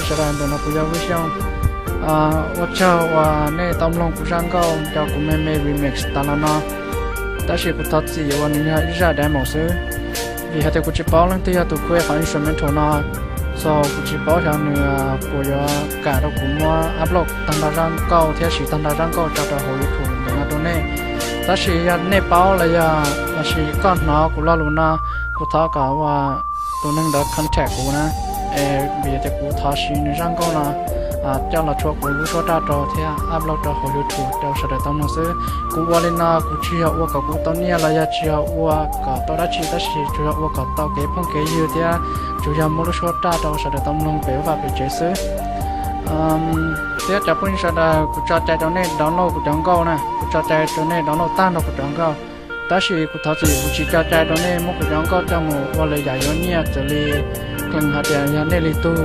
Sawv daws, ntawm no kuv yog Vwj Xyooj. Ua tsaug uas nej tau mloog kuv zaj nkauj cov kuv me me remix tas los no, tab sis kuv thov txim uas nws yog ib zaj demo xwb, vim hais tias kuv tsis paub leej twg yog tus create qhov instrumental no, so kuv tsis paub xyov nws puas yuav kam rau kuv muab upload tag nrho zaj nkauj thiab siv tag nrho zaj nkauj tso rau hauv YouTube ntawm no rau nej. Tab sis yog nej paub los yog lossis koj hnov kuv lo lus no, kuv thov kom uas tus neeg ntawd contact kuv na, es vim tias kuv thov siv nws zaj nkauj no coj los tshuab kuv lub suab raj rau thiab upload rau hauv YouTube rau sawv daws tau mloog xwb. Kuv ua li no kuv tsis yog ua kom kuv tau nyiaj los yog tsis yog ua kom tau dab tsi, tab sis tsuas yog ua kom tau kev phooj kev ywg thiab tsuas yog muab lub suab raj rau sawv daws tau mloog pem vaj pem tsev xwb. Thiab cov phooj ywg sawv daws, kuv tso cai rau nej download kuv cov nkauj na, kuv tso cai rau nej download tag nrho kuv cov nkauj. Tab sis kuv thov txim, kuv tsis tso cai rau nej muab kuv cov nkauj coj mus ua lawv yam yuav nyiaj, xws li kheev hais tias yog nej li tug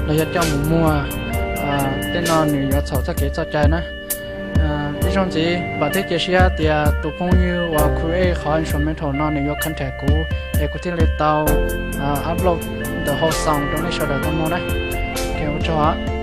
los yog coj mus muag, tej no nws yuav txhaum txoj kev txoj cai na. Ib zaug ntxiv vam thiab cia siab tias tus phooj ywg uas create qhov instrumental no nws yuav contact kuv es kuv thiaj li tau upload ntawm hauv xoo rau nej sawv daws tau mloog na. Ua tsaug.